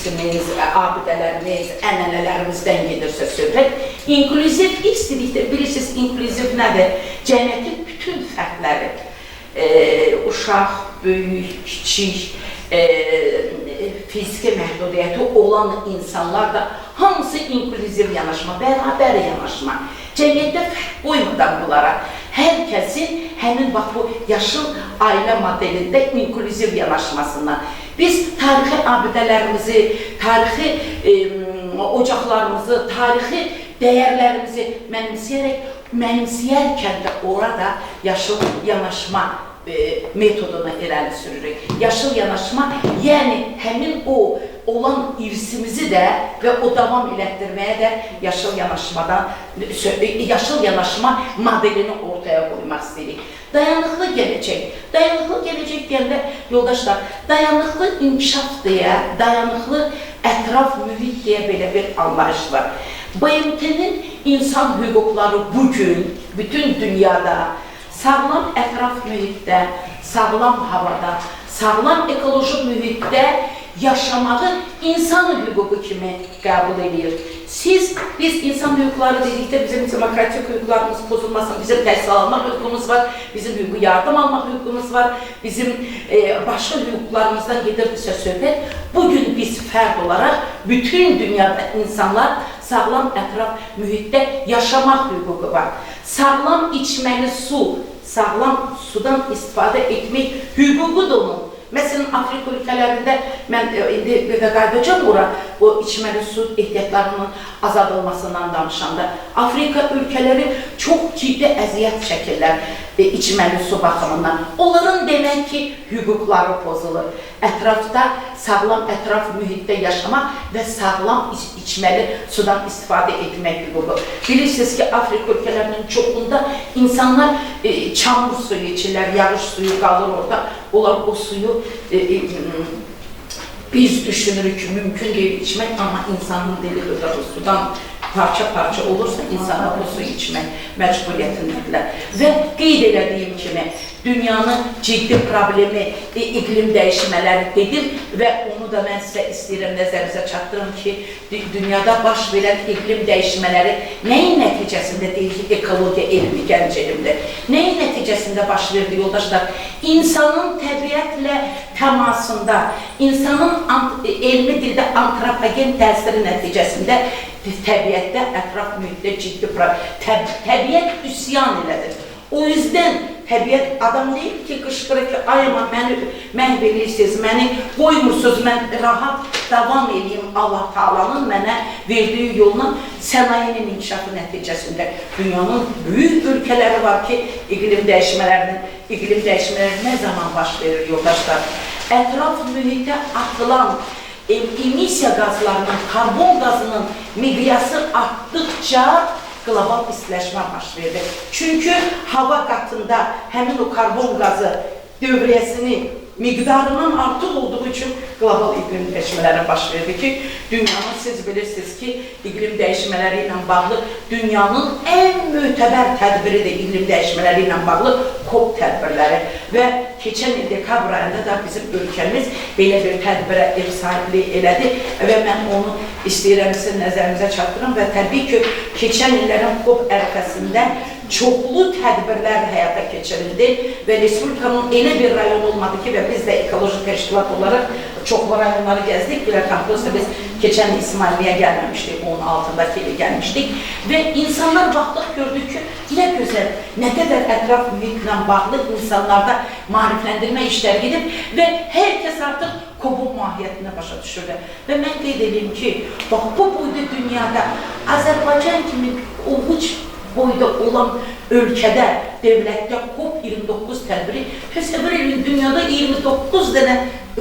irsimiz, abidələrimiz, ənənələrimizdən gedirsə söhbət. İnklüziv irs dedikdə bilirsiniz, inklüziv nədir? Cəmiyyətin bütün fərdləri, uşaq, böyük, kiçik, fiziki məhdudiyyəti olan insanlar da hamısı inklüziv yanaşma, bərabər yanaşma. Cəmiyyətdə fərq qoymadan bunlara hər kəsin həmin bax bu yaşıl ailə modelində inklüziv yanaşmasından. Biz tarixi abidələrimizi, tarixi ocaqlarımızı, tarixi dəyərlərimizi mənimsəyərkən də orada yaşıl yanaşma metodunu irəli sürürük. Yaşıl yanaşma, yəni həmin o olan irsimizi də və o davam elətdirməyə də yaşıl yanaşmadan, yaşıl yanaşma modelini ortaya qoymaq istəyirik. Dayanıqlı gələcək. Dayanıqlı gələcək deyəndə, yoldaşlar, dayanıqlı inkişaf deyə, dayanıqlı ətraf mühit deyə belə bir anlayış var. BMT-nin insan hüquqları bugün bütün dünyada sağlam ətraf mühitdə, sağlam havada, sağlam ekoloji mühitdə yaşamağı insan hüququ kimi qəbul edir. Biz insan hüquqları dedikdə bizim demokratik hüquqlarımız pozulmasın, bizim təhsil almaq hüququmuz var, bizim hüquqi yardım almaq hüququmuz var, bizim başqa hüquqlarımızdan gedirdisə söhbət. Bugün biz fərd olaraq bütün dünyada insanlar sağlam ətraf mühitdə yaşamaq hüququ var. Sağlam içməli su, sağlam sudan istifadə etmək hüququ da onun. Məsələn, Afrika ölkələrində, mən indi bir də qayıdacağam ora, o içməli su ehtiyatlarının azaldılmasından danışanda, Afrika ölkələri çox ciddi əziyyət çəkirlər içməli su baxımından. Onların demək ki, hüquqları pozulur. Ətrafda, sağlam ətraf mühitdə yaşamaq və sağlam içməli sudan istifadə etmək hüququ. Bilirsiniz ki, Afrika ölkələrinin çoxunda insanlar çamur suyu içirlər, yağış suyu qalır orada. Onlar o suyu biz düşünürük ki, mümkün deyil içmək, amma insanın dili qıdar, o sudan parça-parça olursa insanlar o suyu içmək məcburiyyətindədirlər. Və qeyd elədiyim kimi, dünyanın ciddi problemi, iqlim dəyişmələri dedim və onu da mən sizə istəyirəm, nəzərinizə çatdırım ki, dünyada baş verən iqlim dəyişmələri nəyin nəticəsində deyir ki, ekologiya elmi, gənc elmdir. Nəyin nəticəsində baş verdi yoldaşlar? İnsanın təbiətlə təmasında, insanın elmi dildə antropogen təsiri nəticəsində təbiətdə, ətraf mühitdə ciddi problem. Təbiət üsyan elədir. O yüzden təbiət adam deyil ki, qışqırır ki, ay ama məni məhv eləyirsiniz, məni qoymursunuz, mən rahat davam eləyim Allah Taala'nın mənə verdiyi yolla. Sənayenin inkişafı nəticəsində dünyanın böyük ölkələri var ki, iqlim dəyişmələri nə zaman baş verir yoldaşlar? Ətraf mühitə atılan emissiya qazlarının, karbon qazının miqyası artdıqca qlobal istiləşmə baş verdi. Çünki hava qatında həmin o karbon qazı dövriyyəsini miqdarından artıq olduğu üçün qlobal iqlim dəyişmələri baş verdi ki, dünyanın, siz bilirsiniz ki, iqlim dəyişmələri ilə bağlı dünyanın ən mötəbər tədbiri də iqlim dəyişmələri ilə bağlı COP tədbirləri və keçən il dekabr ayında da bizim ölkəmiz belə bir tədbirə ev sahibliyi elədi və mən onu istəyirəm sizin nəzərinizə çatdırım və təbii ki, keçən illərin COP ərəfəsində çoxlu tədbirlər həyata keçirildi və Respublikanın elə bir rayon olmadı ki, və biz də ekoloji təşkilat olaraq çoxlu rayonları gəzdik. Gülər Kampusda biz keçən İsmailliyə gəlməmişdik, onun altındakı ilə gəlmişdik və insanlar baxdıq, gördük ki, nə gözəl, nə qədər ətraf mühitlə bağlı insanlarda maarifləndirmə işləri gedib və hər kəs artıq COP-un mahiyyətini başa düşürdü. Və mən qeyd edeyim ki, bax bu boyda dünyada Azərbaycan kimi ovuc boyda olan ölkədə, dövlətdə COP29 tədbiri, təsəvvür edin, dünyada 29 dənə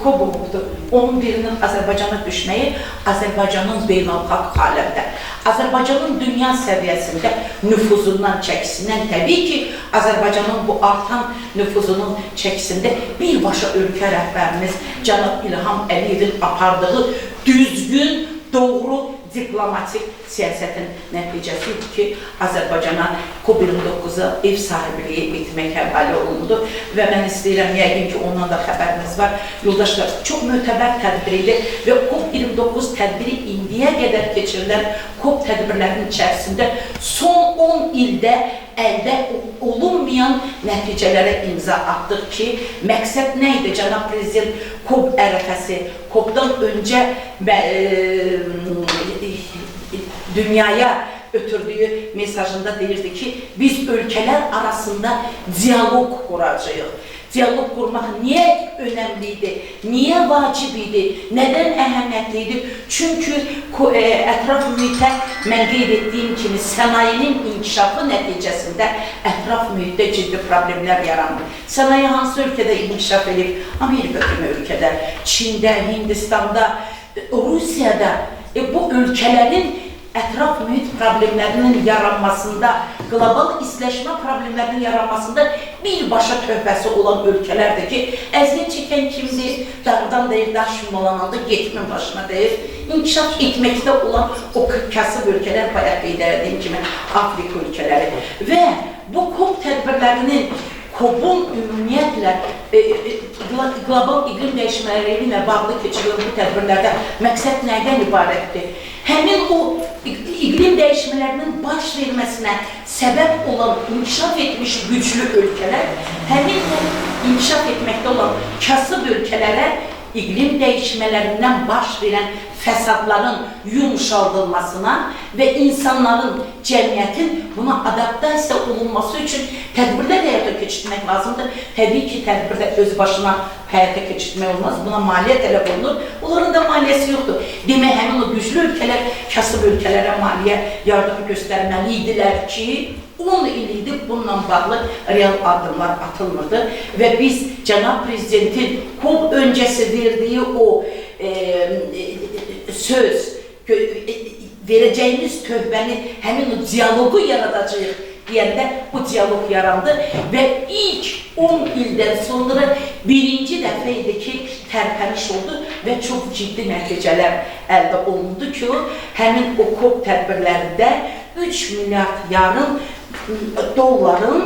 COP olubdur. Onun birinin Azərbaycana düşməyi, Azərbaycanın beynəlxalq aləmdə, Azərbaycanın dünya səviyyəsində nüfuzundan, çəkisindən, təbii ki, Azərbaycanın bu artan nüfuzunun çəkisində birbaşa ölkə rəhbərimiz cənab İlham Əliyevin apardığı düzgün, doğru diplomatik siyasətin nəticəsi idi ki, Azərbaycana COP29-a ev sahibliyi etmək həvalə olundu və mən istəyirəm, yəqin ki, ondan da xəbəriniz var. Yoldaşlar, çox mötəbər tədbir idi və COP29 tədbiri indiyə qədər keçirilən COP tədbirlərinin içərisində son 10 ildə əldə olunmayan nəticələrə imza atdıq ki, məqsəd nə idi? Cənab Prezident COP ərəfəsi, COP-dan öncə dünyaya ötürdüyü mesajında deyirdi ki, biz ölkələr arasında dialoq quracağıq. Dialoq qurmaq niyə önəmli idi, niyə vacib idi, nədən əhəmiyyətli idi? Çünki ətraf mühitə, mən qeyd etdiyim kimi, sənayenin inkişafı nəticəsində ətraf mühitdə ciddi problemlər yaranır. Sənaye hansı ölkədə inkişaf edib? Amerika kimi ölkədə, Çində, Hindistanda, Rusiyada. Bu ölkələrin ətraf mühit problemlərinin yaranmasında, qlobal istiləşmə problemlərinin yaranmasında birbaşa töhfəsi olan ölkələrdir ki, əziyyət çəkən kimdir? Dağdan deyir, daş yumalananda getmin başına deyir. İnkişaf etməkdə olan o kasıb ölkələr, bayaq qeyd etdiyim kimi Afrika ölkələri. Və bu COP tədbirlərinin, COP-un ümumiyyətlə qlobal iqlim dəyişmələri ilə bağlı keçirilən bu tədbirlərdə məqsəd nədən ibarətdir? Həmin o iqlim dəyişmələrinin baş verməsinə səbəb olan inkişaf etmiş güclü ölkələr, həmin o inkişaf etməkdə olan kasıb ölkələrə iqlim dəyişmələrindən baş verən fəsadların yumşaldılmasına və insanların, cəmiyyətin buna adaptasiya olunması üçün tədbirlər həyata keçirmək lazımdır. Təbii ki, tədbirdə öz başına həyata keçirmək olmaz, buna maliyyə tələb olunur. Onların da maliyyəsi yoxdur. Demək, həmin o güclü ölkələr kasıb ölkələrə maliyyə yardımı göstərməli idilər ki, 10 il idi bununla bağlı real addımlar atılmırdı və biz Cənab Prezidentin COP öncəsi verdiyi o söz, verəcəyimiz tövbəni, həmin o dialoqu yaradacağıq deyəndə bu dialoq yarandı və ilk 10 ildən sonra birinci dəfə idi ki, tərpəniş oldu və çox ciddi nəticələr əldə olundu ki, həmin o COP tədbirlərində 3,5 milyard dolların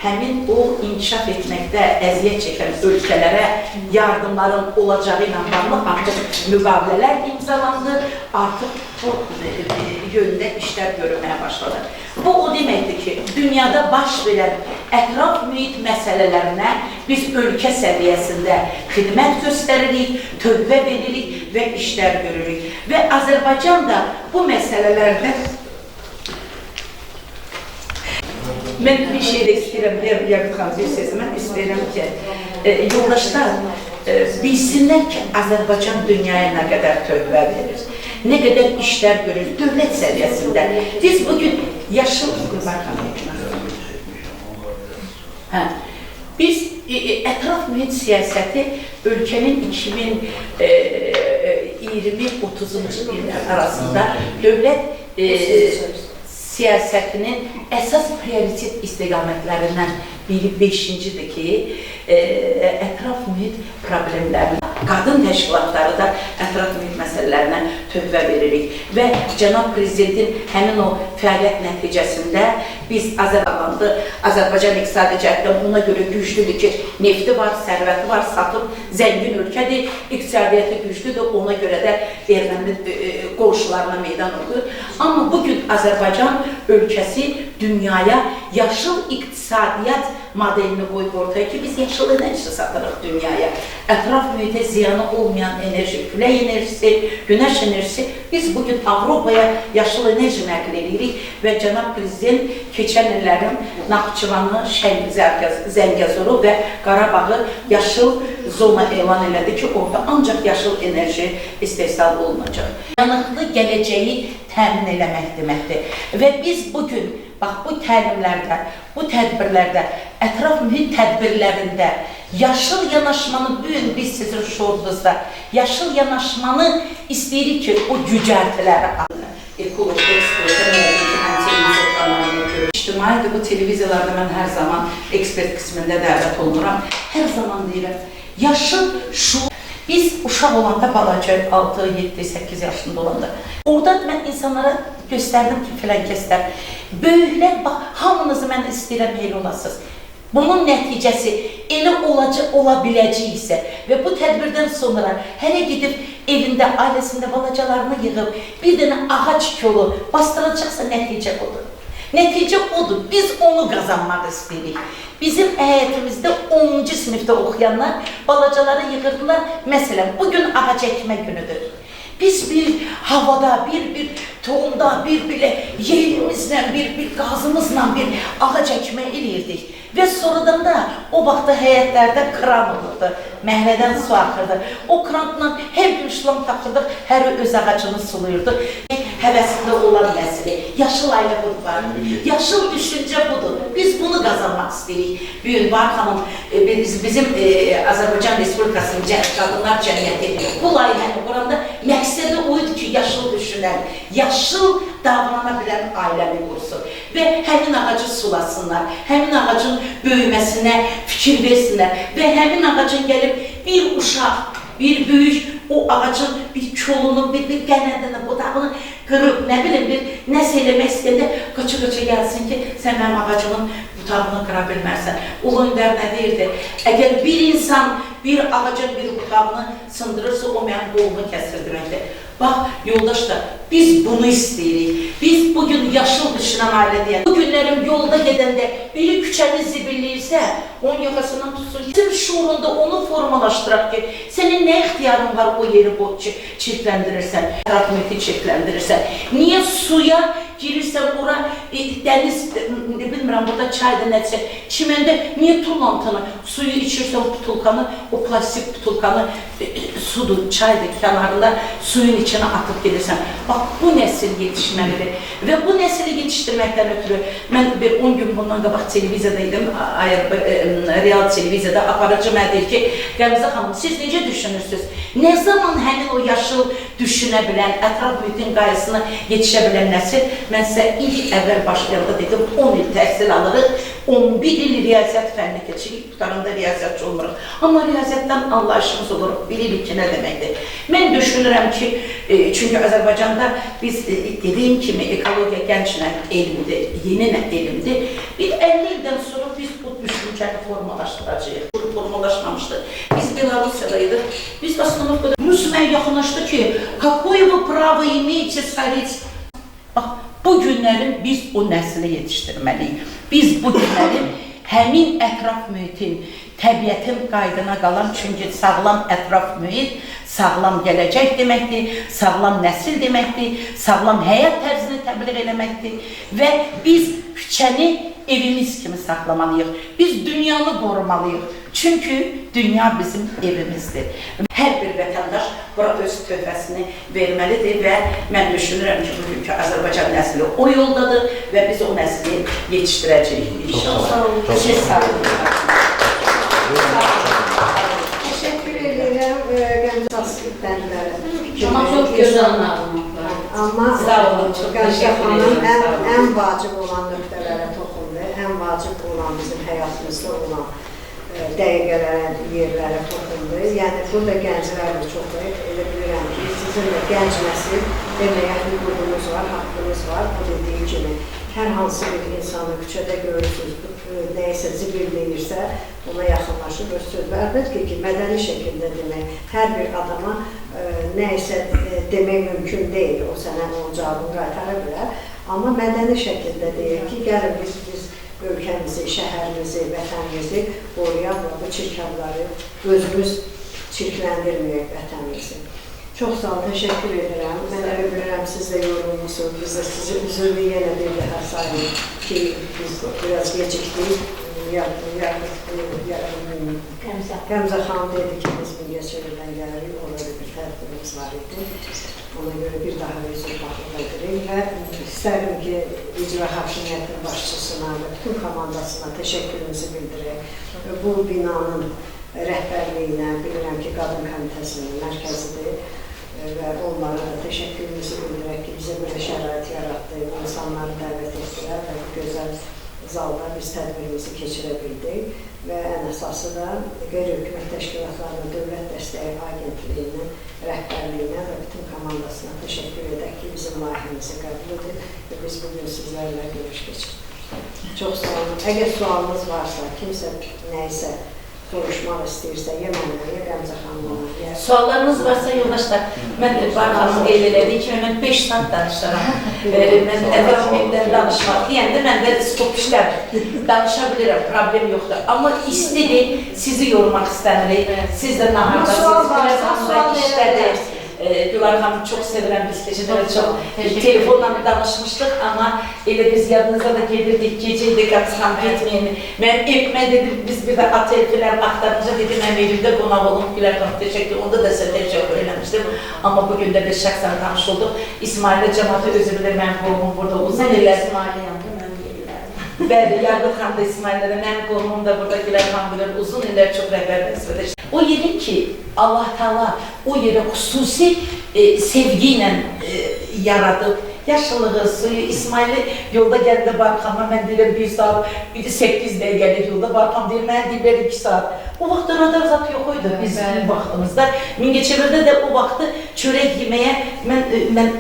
həmin o inkişaf etməkdə əziyyət çəkən ölkələrə yardımların olacağı ilə bağlı artıq müqavilələr imzalandı, artıq bu yöndə işlər görünməyə başladı. Bu o deməkdir ki, dünyada baş verən ətraf mühit məsələlərinə biz ölkə səviyyəsində xidmət göstəririk, tövbə veririk və işlər görürük. Və Azərbaycan da bu məsələlərdə. Mən bir şey də istəyirəm, deyəm, Yaqut xanım, bir sözü, mən istəyirəm ki, yoldaşlar bilsinlər ki, Azərbaycan dünyaya nə qədər tövbə verir, nə qədər işlər görür dövlət səviyyəsində. Biz bugün yaşıl... Biz ətraf mühit siyasəti ölkənin 2020-30-cu illər arasında dövlət siyasətinin əsas prioritet istiqamətlərindən biri 5-cidir ki, ətraf mühit problemlərini, qadın təşkilatları da ətraf mühit məsələlərinə töhfə veririk. Və Cənab Prezidentin həmin o fəaliyyət nəticəsində biz Azərbaycan iqtisadi cəhətdən ona görə güclüdür ki, nefti var, sərvəti var, satıb zəngin ölkədir, iqtisadiyyatı güclüdür, ona görə də erməni qonşularına meydan oxuyur. Amma bugün Azərbaycan ölkəsi dünyaya yaşıl iqtisadiyyat modelini qoyub ortaya ki, biz yaşıl enerji satırıq dünyaya. Ətraf mühitə ziyanı olmayan enerji, külək enerjisi, günəş enerjisi, biz bugün Avropaya yaşıl enerji nəql edirik və Cənab Prezident keçən illərin Naxçıvanı, Zəngəzuru və Qarabağı yaşıl zona elan elədi ki, orada ancaq yaşıl enerji istehsal olunacaq. Yanıqlı gələcəyi təmin eləmək deməkdir. Və biz bugün, bax, bu təlimlərdə, bu tədbirlərdə, ətraf mühit tədbirlərində yaşıl yanaşmanı bugün biz sizin şuurunuzda, yaşıl yanaşmanı istəyirik ki, o cücərtiləri alın. Ekoloji ekspertə yəqin ki, həm televiziya kanalını görür. İctimaidir, bu televiziyalarda mən hər zaman ekspert qismində dəvət olunuram. Hər zaman deyirəm, yaşıl şuur. Biz uşaq olanda balaca 6, 7, 8 yaşında olanda orada mən insanlara göstərdim ki, filan kəslər, böyüklər, bax, hamınızı mən istəyirəm elə olasınız. Bunun nəticəsi elə ola biləcəksə və bu tədbirdən sonra hələ gedib evində, ailəsində balacalarını yığıb bir dənə ağac kolu bastıracaqsa nəticə odur. Nəticə odur. Biz onu qazanmaq istəyirik. Bizim həyətimizdə 10-cu sinifdə oxuyanlar balacaları yığırdılar. Məsələn, bugün ağac əkmə günüdür. Biz bir havada, bir tohumda, bir belə yerimizlə, bir qazımızla bir ağac əkmə eləyirdik. Və sonradan da o vaxtda həyətlərdə kran olurdu, məhəllədən su axırdı. O kranla hər gün şlam taxırdıq, hər öz ağacını suluyurdu. Həvəsində olan məsələ, yaşıl ailə budur var. Yaşıl düşüncə budur. Biz bunu qazanmaq istəyirik. Bugün Bahar xanım, bizim Azərbaycan Respublikasının Qadınlar Cəmiyyəti bu layihəni quranda məqsədi o idi ki, yaşıl düşünən, yaşıl davrana bilən ailəni qursun və həmin ağacı sulasınlar, həmin ağacın böyüməsinə fikir versinlər və həmin ağacın gəlib bir uşaq, bir böyük o ağacın bir kolunu, bir qənədini, budağını qırıb, nə bilim, bir nəsə eləmək istəyəndə qaça-qaça gəlsin ki, sən mənim ağacımın butağını qıra bilməzsən. Ulu Öndər nə deyirdi? Əgər bir insan bir ağacın bir butağını sındırırsa, o mənim qolumu kəsir deməkdir. Bax, yoldaşlar, biz bunu istəyirik. Biz bugün yaşıl düşünən ailə deyək. Bu günlərim yolda gedəndə biri küçəni zibilləyirsə, onun yaxasından tutsun. Bizim şuurunda onu formalaşdıraq ki, sənin nə ixtiyarın var o yeri çirkləndirirsən, ətraf mühiti çirkləndirirsən. Niyə suya girirsən ora, dəniz, bilmirəm, burada çayda nədirsə, çiməndə niyə tullantını, suyu içirsən butulkanı, o plastik butulkanı, sudur, çaydır kənarında suyun içinə atıb gedirsən. Bax, bu nəsil yetişməlidir və bu nəsili yetişdirməkdən ötürü mən bir 10 gün bundan qabaq televiziyada idim, real televiziyada aparıcı mənə deyir ki, Qəmzə xanım, siz necə düşünürsünüz? Nə zaman həmin o yaşıl düşünə bilən, ətraf mühitin qayğısını yetişə bilən nəsil? Mən sizə ilk əvvəl başlayanda dedim, 10 il təhsil alırıq, 11 il riyaziyyat fənni keçirik, qutaranda riyaziyyatçı olmuruq. Amma riyaziyyatdan anlayışımız olur, bilirik ki, nə deməkdir. Mən düşünürəm ki, çünki Azərbaycanda biz dediyim kimi ekologiya gənc elmdir, yeni elmdir. Bir 50 ildən sonra biz bu düşüncəni formalaşdıracağıq. Formalaşmamışdır. Biz Belarusiyadaydıq. Biz aslında Rus mənə yaxınlaşdı ki, какое вы право имеете сорить? Bax, bu günlərin biz o nəsli yetişdirməliyik. Biz bu günlərin həmin ətraf mühitin, təbiətin qaydına qalan, çünki sağlam ətraf mühit, sağlam gələcək deməkdir, sağlam nəsil deməkdir, sağlam həyat tərzini təbliğ eləməkdir və biz küçəni evimiz kimi saxlamalıyıq. Biz dünyanı qorumalıyıq. Çünki dünya bizim evimizdir. Hər bir vətəndaş bura öz töhfəsini verməlidir və mən düşünürəm ki, bugünkü Azərbaycan nəsli o yoldadır və biz o nəsli yetişdirəcəyik inşallah. Çox sağ olun. Çox sağ olun. Təşəkkür edirəm Qəmzə bəndlərə. Amma çox gözəl məlumatlar. Amma Sağ olun, çox Qəmzə təşəkkür xanım edirəm, sağ olun. ən vacib olan nöqtələrə toxundu, ən vacib olan bizim həyatımızda olan dəqiqələrə, yerlərə toxundu. Yəni, burada gənclər də çoxdur. Elə bilirəm ki, sizin də gənc nəsil deməyə hüququnuz var, haqqınız var. Bu dediyi kimi, hər hansı bir insanı küçədə görürsünüz, nəyisə zibilləyirsə, ona yaxınlaşıb öz sözü. Əlbəttə ki, mədəni şəkildə demək, hər bir adama nəyisə demək mümkün deyil, o sənə o cavabını qaytara bilər. Amma mədəni şəkildə deyir ki, gəlin biz ölkəmizi, şəhərimizi, vətənimizi qoruyaq və bu çirkabları özümüz çirkləndirməyək vətənimizi. Çox sağ olun, təşəkkür edirəm. Mən elə bilirəm, siz də yorulmuşsunuz, biz də sizi üzürlü yenə bir daha sayın ki, biz biraz gecikdik. Qəmzə xanım dedi ki, biz Mingəçevirdən gəlirik, orada bir tədbirimiz var idi. Ona görə bir daha üzrxahlıq edirik və istərim ki, icra hakimiyyətinin başçısına və bütün komandasına təşəkkürümüzü bildirək. Bu binanın rəhbərliyinə, bilirəm ki, Qadın Komitəsinin mərkəzidir və onlara da təşəkkürümüzü bildirək ki, bizə belə şərait yaratdı, insanları dəvət etdilər və bu gözəl zalda biz tədbirimizi keçirə bildik və ən əsası da qeyri-hökumət təşkilatlarına Dövlət Dəstəyi Agentliyinin komandasına təşəkkür edək ki, bizim layihəmizi qəbul edin və biz bugün sizlərlə görüş keçirdik. Çox sağ olun. Əgər sualınız varsa, kimsə nəyisə soruşmaq istəyirsə, ya məndən, ya Qəmzə xanımdan, ya... Suallarınız varsa yoldaşlar, mən Bahar xanım qeyd elədiyi kimi mən 5 saat danışaram. Mən ətrafımdan danışmaq deyəndə məndə stop işləmir. Danışa bilirəm, problem yoxdur. Amma istidir, sizi yormaq istəmirik. Siz də nahardasınız, Sual varsa, Gülər xanım da sual verə işdədir. bilərsiniz. Gülər xanımı çox sevirəm, biz keçən dəfə çox telefonla danışmışdıq, amma elə biz yadınıza da gelirdik, gecə idi, Qəmzə xanım getməyin. Mən ev, mən dedim, biz bir də otel filan axtarınca dedim, mən evimdə qonaq olum, Gülər xanım təşəkkür, onda da sizə təşəkkür eləmişdim. Amma bugün də bir şəxsən tanış olduq. İsmaillə cəmaatı özü bilir, mənim qohumum burada uzun illər. İsmailiyəm də, mən deyirəm. Bəli, Yaqub xan da İsmaillə də, mənim qohumum da burada Gülər xan bilir, uzun illər çox rəhbər vəzifədə. O yerin ki, Allah Teala o yerə xüsusi sevgi ilə yaradıb, yaşıllığı, suyu, İsmaili yolda gələndə Barxan'a mən deyirəm 1 saat, 8 dəqiqəlik yolda Barxan deyir, mənə deyirlər 2 saat. O vaxt radar zat yox idi bizim vaxtımızda. Mingəçevirdə də o vaxtı çörək yeməyə, mən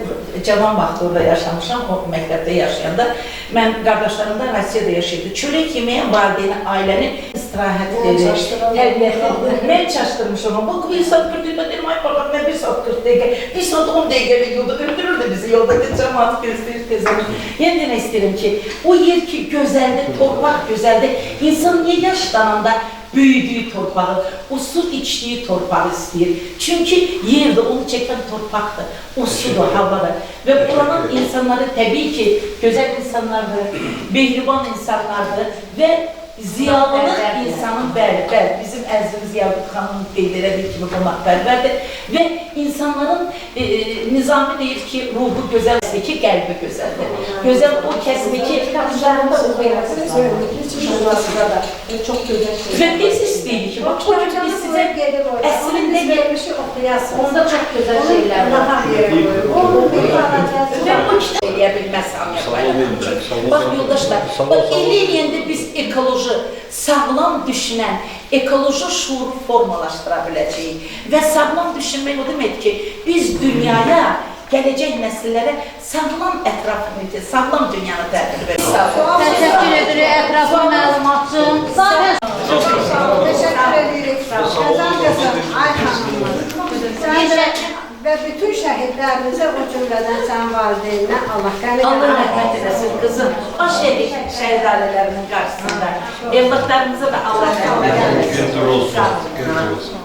cavan vaxtı orada yaşamışam, o məktəbdə yaşayanda, mən qardaşlarım da Rusiyada yaşayırdı. Çörək yeməyə valideyni, ailənin istirahət verir, tərbiyyəti. Mən çaşdırmışam, bax 1 saat 40 dəqiqə, deyirəm, ay bax, mən 1 saat 40 dəqiqə, 1 saat 10 dəqiqəlik yolda öldürürdü bizi yoldakı cəmaat gözləyir tez olur. Yəni demək istəyirəm ki, o yer ki gözəldir, torpaq gözəldir, insan niyə yaşlananda böyüdüyü torpağı, o su içdiyi torpağı istəyir. Çünki yerdə onu çəkən torpaqdır, o sudur, havadır. Və buranın insanları təbii ki, gözəl insanlardır, mehriban insanlardır və ziyalılıq insanın, bəli, bəli, bizim əzizimiz Yaqub xanımın qeyd elədiyi kimi qonaqpərvərdir və insanların Nizami deyir ki, ruhu gözəldir ki, qəlbi gözəldir. Gözəl o kəsdir ki, Kitablarında oxuyasınız, çox gözəl şeylər. Və biz istəyirik ki, bax, bu gün biz sizə əslində vermişi oxuyasınız. Onda çox gözəl şeylər var. Onu bir balacası Və bu kitab eləyə bilməz hamıya paylaşmaq. Bax yoldaşlar, bax elə eləyəndə biz ekoloji sağlam düşünən, ekoloji şuuru formalaşdıra biləcəyik. Və sağlam düşünmək o deməkdir ki, biz dünyaya, gələcək nəsillərə sağlam ətraf mühiti, sağlam dünyanı təhvil veririz. Təşəkkür edirik ətraflı məlumat üçün. Zaten Təşəkkür edirik. Qəzan qızım, ay xanımım. Sən də və bütün şəhidlərimizə, o cümlədən sənin valideyninə Allah qəni Allah rəhmət eləsin qızım. O şəhid ailələrinin qarşısında evlatlarımıza da Allah rəhmət eləsin. Gündür olsun. Sağ olun. Gündür olsun.